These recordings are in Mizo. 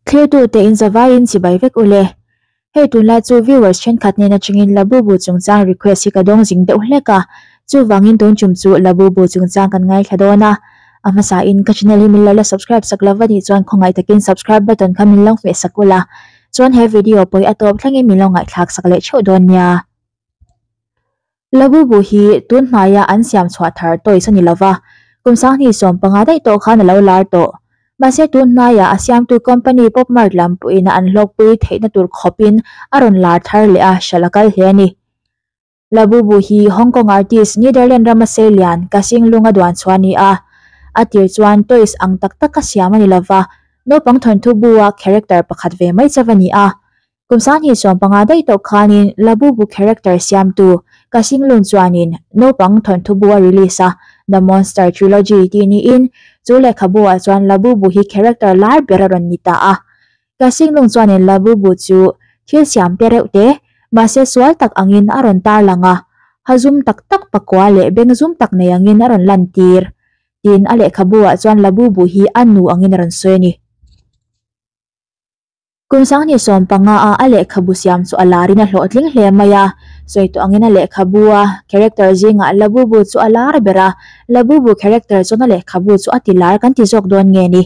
Thlirtute in zavaiin chibai vek ule. Hei tunlai chu viewers thenkhat hnen atangin Labubu chungchang request hi ka dawng zing deuh hlek a, chuvangin tun tum chu Labubu chungchang kan ngaithla dawn a. A hmasain ka channel hi min lo la subscribe sak lo va nih chuan khawngaih takin subscribe button kha min lo hmeh sak ula, chuan he video pawi a tawp thlengin min lo ngaihthlak sak leh theuh dawn nia. Labubu hi tun hnaia an siam chhuah thar toys a ni lova, kum sanghnih 15 daih tawh khan a lo lar tawh. Mahse tun hnaia a siamtu company Pop Mart lam pawhin a an hlawkpui theihna tur khawpin a rawn lar thar leh a, hralh a kal hle a ni. Labubu hi Hong Kong artist Netherland rama seilian Kasing lunga duan chhuah a ni a. A tir chuan toys ang tak taka siam a ni lova, naupang thawnthu bu-a character pakhat ve mai chauh a ni a. Kum 2015 daih tawh khanin Labubu character siamtu Kasing Lun chuanin naupang thawnthu bu a release a, The Monster Trilogy tih niin chu lehkhabu-ah chuan Labubu hi character lar ber a rawn ni ta a. Kasing Lung chuanin Labubu chu thil siam te reuh te, mahse sual tak angin a rawn tarlang a, ha zum tak tak pakua leh beng zum tak nei angin a rawn lantir. Tin, a lehkhabu-ah chuan Labubu hi a nu angin a rawn sawi a ni. Kum 2015 a a lehkhabu siam chu a larin a hlawhtling hle mai a, sawi tawh angin a lehkhabu a character zingah Labubu chu a lar ber a, Labubu character chuan a lehkhabu chu a ti lar kan ti zawk dawn nge ni.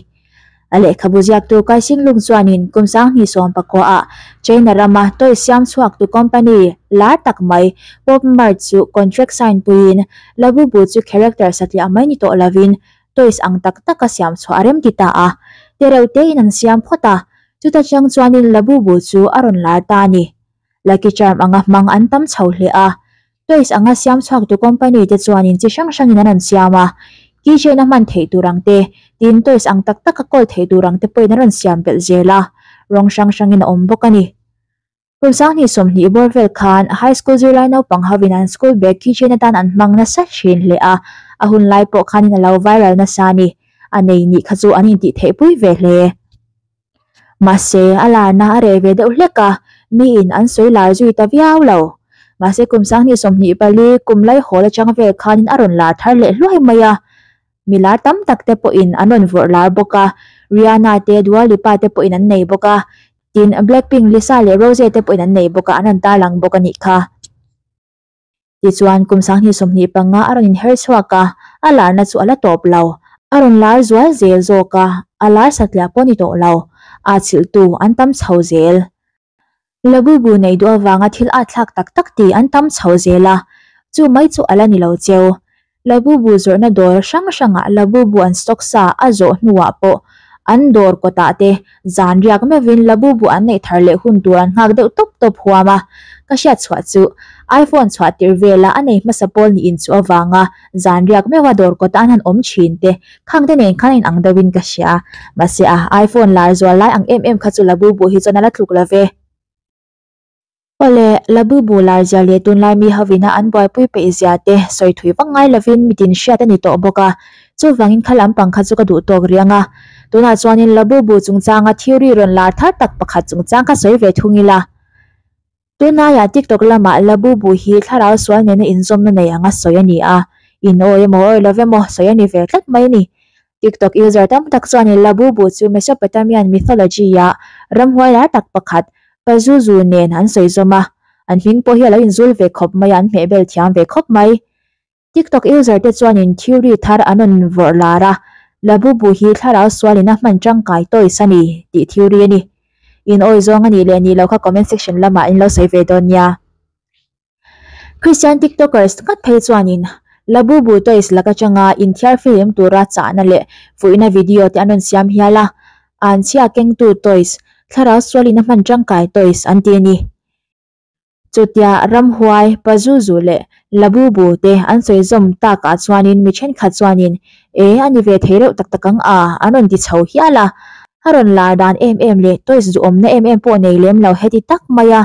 A lehkhabu ziaktu Kai Singlung chuanin kum 2019 ah China rama toy siam chhuaktu company lar tak mai Pop Mart chu contract sign puiin Labubu chu character satliah mai ni tawh lovin toys ang tak taka siam chhuah a rem ti ta a, tereuh tein an siam phawt a, chuta chang chuanin Labubu chu a rawn lar ta a ni. Lucky Charm anga hmang an tam chho hle a, toys anga siam chhuaktu company te chuanin chi hrang hrangin an rawn siam a, keychain a hman theih tur ang te, tin toys ang tak taka kawl theih tur ang te pawhin an rawn siam belh zel a, rawng hrang hrangin a awm bawk a ni. Kum 2020 bawr vel khan high school zirlai naupang hovin an school bag keychain atan an hmang nasa thin hle a, a hun lai pawh khanin a lo viral nasa a ni. A nei nih kha chu an intih theih pui ve hle. Mahse, a larna a reh ve deuh hlek a, miin an sawi lar zui ta viau lo. Mahse kum 2024 kum laihawl atang vel khanin a rawn lar thar leh hluai mai a. Mi lar tam tak te pawhin an rawn vawrh lar bawk a, Rihanna te, Dua Lipa te pawhin an nei bawk a, tin Blackpink Lisa leh Rosé te pawhin an nei bawk a, an rawn tarlang bawk a nih kha. Tichuan kum 2025 a rawn inher chhuak a, a larna chu a la tawp lo. A rawn lar zual zel zawk a, a lar satliah pawh a ni tawh lo. A chhilhtu an tam chho zel. Labubu nei duh avanga thil at thlak tak tak tih an tam chho zel a, chu mai chu a la ni lo cheu. Labubu zawrhna dawr hrang hrangah Labubu an stock sa a zawh hnuah pawh an dawr kawtah te zan riak meuhin Labubu an neih thar leh hun tur an nghak deuh tawp tawp huam a. Ka hriat chhuah chu iPhone chhuah tirh vela a nei hmasa pawl niin chu avanga zan riak meuha dawr kawtah an han awm thin te Khang te nen khan a inang deuhin ka hria. Mahse a iPhone lar zual lai ang em em kha chu Labubu hi chuan a la tluk lo ve. Awle, Labubu lar zia leh tunlai mi hovina an buaipui peih zia te sawi thui vak ngai lovin mitin hriat a ni tawh bawk a. Chuvangin kha lampang kha chu ka duh tawk riang a. Tunah chuanin Labubu chungchanga theory rawn lar thar tak pakhat chungchang kha sawi ve thung ila. Tunlaiah TikTok lamah Labubu hi thlarau sual nena inzawmna nei anga sawi a ni a, in awi emaw awi lo emaw sawi a ni ve tlat mai a ni. TikTok user tam tak chuanin Labubu chu Mesopotamian mythology-a ramhuai lar tak pakhat Pazuzu nen an sawi zawm a, an hming pawh hi a lo inzul ve khawp mai a, an hmehbel thiam ve khawp mai. TikTok user te chuanin theory thar an rawn vawrh lar a, Labubu hi thlarau sualin a hman tangkai toys a ni tih theory a ni. In awi zawng a nih leh nih loh kha comment section lamah in lo sawi ve dawn nia. Christian TikTokers ngat phei chuanin Labubu toys lak atanga inthiar fihlim tura chahna leh fuihna video te an rawn siam hial a, anchhia kengtu toys, thlarau sualin a hman tangkai toys an ti a ni. Chutia ramhuai, Pazuzu leh Labubu te an sawi zawm takah chuanin mi thenkhat chuanin E a ni ve thei reuh tak tak ang a an rawn ti chho hial a. A rawn lar dan em em leh toys duhawmna em em pawh nei lem lo heti tak mai a,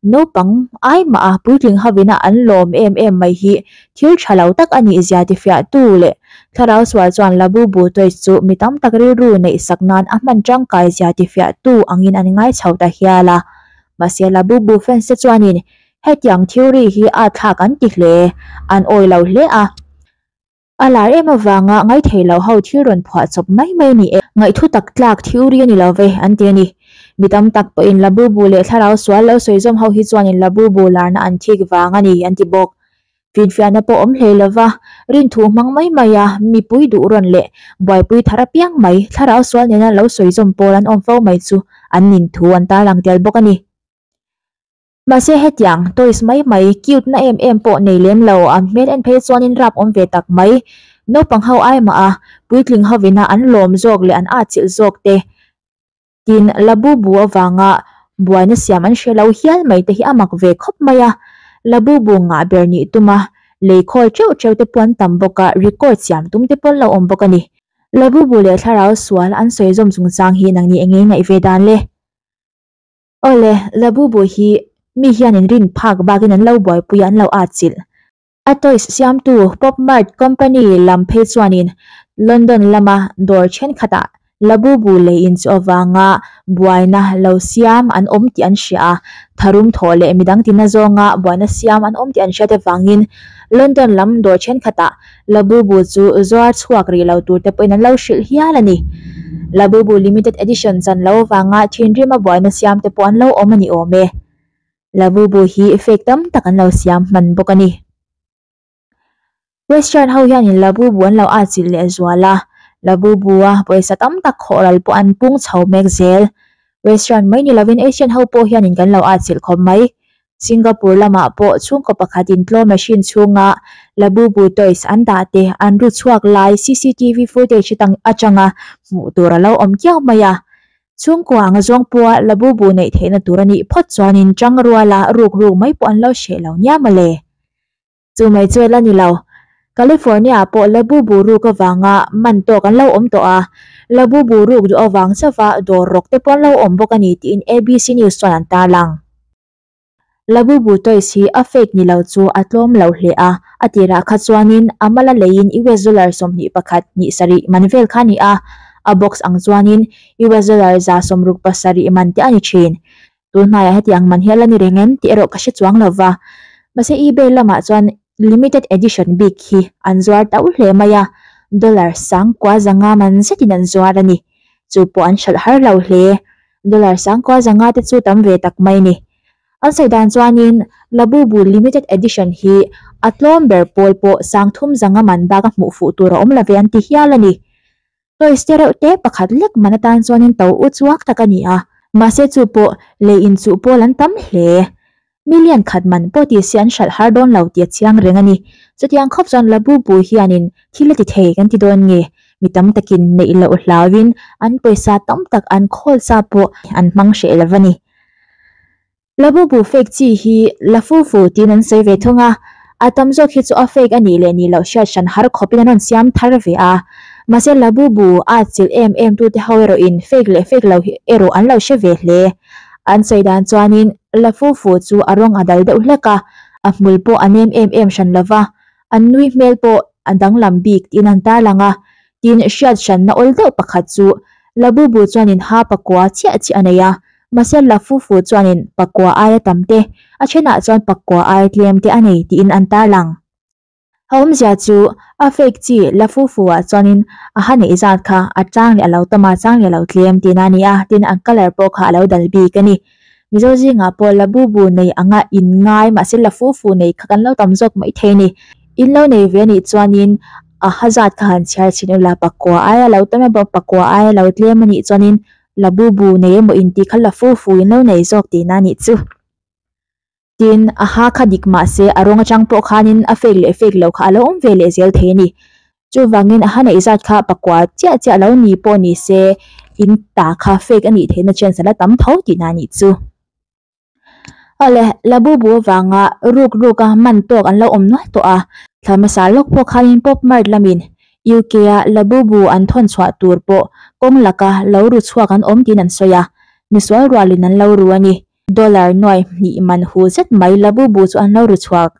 naupang ai mah a puitling hovina an lawm em em mai hi thil tha lo tak a nih zia tifiahtu leh thlarau sual chuan Labubu toys chu mi tam tak rilru neih sak nan a hman tangkai zia tifiahtu angin an ngai chho ta hial a. Mahse Labubu fans te chuanin hetiang theory hi a thlak an ti hle, an awi lo hle a. A lar em avanga ngaithei lo ho thil rawn phuah chawp mai mai ni e. Ngaihthu tak tlak theory a ni lo ve an ti a ni. Mi tam tak pawhin Labubu leh thlarau sual lo sawi zawm ho hi chuanin Labubu larna an thik vang a ni an ti bawk. Finfiahna pawh awm hlei lova, rinthu hmang mai mai a mipui duh rawn leh buaipui thar apiang mai thlarau sual nena lo sawi zawm pawl an awm fo mai chu an nin thu an tarlang tel bawk a ni. Mahse hetiang toys mai mai cute na em em pawh nei lem lo an hmel en phei chuanin rap awm ve tak mai. Naupang ho ai mah a puitling hovina an lawm zawk leh an atchilh zawk te tin Labubu avanga buaina siam an hre lo hial mai te hi a mak ve khawp mai a. Labubu ngah ber nih tuma lei khawl teuh teuh te pawh an tam bawk a, record siam tum te pawh an lo awm bawk a ni. Labubu leh thlarau sual an sawi zawm chungchang hi nangni eng nge ngaih ve dan le? Awle, Labubu hi mi hianin rin phak bakin an lo buaipui a, an lo atchilh. A toys siamtu Pop Mart company lam phei chuanin London lama dawr thenkhatah Labubu leiin chu avanga buaina lo siam an awm tih an hria a, tharum thawh leh midang tina zawnga buaina siam an awm tih an hriat avangin London lam dawr thenkhatah Labubu chu zuar chhuak rih lo tur te pawhin an lo hrilh hial a ni. Labubu limited edition chan lo avanga thinrima buaina siam te pawh an lo awm a ni awm e. Labubu hi fake tam tak an lo siam hman bawk a ni. Western ho hianin Labubu an lo atchilh leh zual a, Labubu-a pawisa tam tak khawhral pawh an pung chho mek zel. Western mai ni lovin Asian ho pawh hianin kan lo atchilh khawp mai. Singapore lamah pawh chhungkaw pakhatin claw machine chhunga Labubu toys an dah te an ru chhuak lai cctv footage atanga hmuh tur a lo awm kiau mai a. Chhungkua anga zawng pawha Labubu neih theihna tur a nih phawt chuanin tangruala ruk ruk mai pawh an lo hreh lo nia mawle. Chu mai chu la ni lo. California pawh Labubu ruk avanga man tawk an lo awm tawh a, Labubu ruk duh avang chauha dawr rawk te pawh an lo awm bawk a ni tiin ABC News chuan an tarlang. Labubu toys hi a fake ni lo chu a tlawm lo hle a, a tirah kha chuanin a mala leiin US dollar 21 hnih sarih man vel kha a ni a, a box ang chuanin US dollar 167 man te a ni thin. Tun hnaiah hetiang man hi a la ni reng em tih erawh ka hre chuang lo va. Mahse eBay lamah chuan limited edition bik hi an zuar tauh hle mai a, dollar 9500 man zetin an zuar a ni. Chu pawh an hralh har lo hle. Dollar 9500 te chu tam ve tak mai ni. An sawi dan chuanin Labubu limited edition hi a tlawm ber pawl pawh 3500 man bak a hmuh fuh tur a awm lo ve an ti hial a ni. Toys te reuh te pakhat lek man atan chuanin to u chuak tak a ni a, mahse chu pawh lei inchuh pawl an tam hle. Million khat man pawh ti se an hralh har dawn lo tih a chiang reng a ni. Chutiang khawp chuan Labubu hianin thil a ti thei kan ti dawn nge? Mi tam takin neih loh hlauin an pawisa tam tak an khawl sa pawh an hmang hreh lo a ni. Labubu fake chi hi Lafufu tiin an sawi ve thung a, a tam zawk hi chu a fake a nih leh nih loh hriat hran har khawpin an rawn siam thar ve a. Mahse Labubu a chilh em em tute ho erawhin fake leh fake lo hi erawh an lo hre ve hle. An sawi dan chuanin Lafufu chu a rawng a dal deuh hlek a, a hmul pawh a nem em em hran lova, an nui hmel pawh a danglam bik tiin an tarlang a. Tin, hriat hranna awl deuh pakhat chu Labubu chuanin ha pakua chiah chiah a nei a, Mahse Lafufu chuanin pakua aia tam te, a thenah chuan pakua aia tlem te a nei tiin an tarlang. A awmzia chu a fake chi Lafufu-ah chuanin a ha neih zat kha a chang leh a lo tam a, chang leh a lo tlem tihna a ni a, tin an colour pawh kha a lo dal bik a ni. Mizo zingah pawh Labubu nei anga in ngai mahse Lafufu nei kha kan lo tam zawk mai thei a ni. In lo nei ve anih chuanin a ha zat kha han chhiar chhin ula pakua aia lo tam emaw pakua aia lo tlem anih chuanin Labubu nei emaw intih kha Lafufu in lo nei zawk tihna anih chu. Tin, a ha kha dik mah se a rawng atang pawh khanin a fake leh fake lo kha a lo awm ve leh zel thei a ni. Chuvangin a ha neih zat kha pakua chiah chiah lo ni pawh ni se in ta kha fake anih theihna chance a la tam tho tihna anih chu. Awle, Labubu avanga ruk ruka man tawk an lo awm nual tawh a, thla hmasa lawk pawh khanin Pop Mart lamin UK-a Labubu an thawn chhuah tur pawh kawng laka lo ru chhuak an awm tiin an sawi a, misual rualin an lo ru a ni. Dollar nuai hnih man hu zet mai Labubu chu an lo ru chhuak.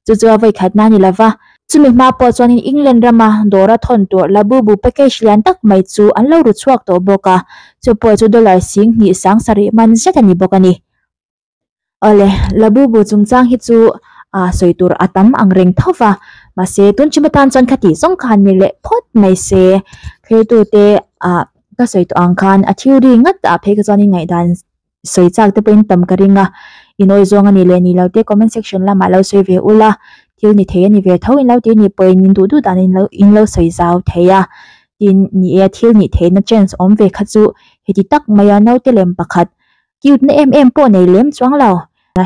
Chu chu a vawikhatna a ni lova, chumi hma pawh chuanin England rama dawra thawn tur Labubu package lian tak mai chu an lo ru chhuak tawh bawk a, chu pawh chu dollar 20 70 man zet a ni bawk a ni. Awle, Labubu chungchang hi chu a sawi tur a tam ang reng tho va, mahse tun chhim atan chuan khati zawng kha han ni leh phawt mai se. Thlertute ah ka sawi tawh ang khan a theory ngat ah phei kha chuanin ngaihdan. sawi chak te pawhin tam ka ring a, inawi zawng a ni leh ni lo te comment section lamah lo sawi ve ula, thil ni thei a ni ve tho in lo ti a nih pawhin in duh duh dan in lo in lo sawi zau thei a, tin ni e thil nih theihna chance awm ve kha chu heti tak maia naute lem pakhat cute na em em pawh nei lem chuang lo.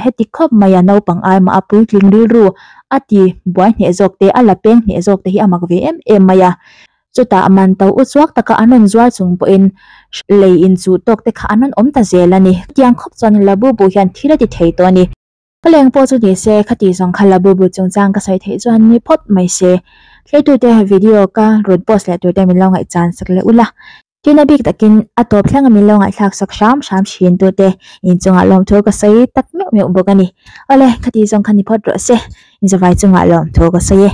Heti khawp maia naupang ai mah a puitling rilru a ti buai hneh zawk te a la peng hneh zawk te hi a mak ve em em mai a. Chutah man to u chuak taka an rawn zuar chung pawhin lei inchuh tawk te kha an rawn awm ta zel a ni. Chutiang khawp chuan Labubu hian thil a ti thei tawh a ni. Ka leng pawh chu ni se, khati zawng kha Labubu chungchang ka sawi theih chuan ni phawt mai se. Thleitute video ka rawn post leh turte min lo ngaihchan sak leh ula. Tina bik takin a tawp thleng a min lo ngaihthlak sak hram hram thin tute inchungah lawmthu ka sawi tak meuh meuh bawk a ni. Awle, khati zawng kha ni phawt rawh se, inzavai chungah lawmthu ka sawi e.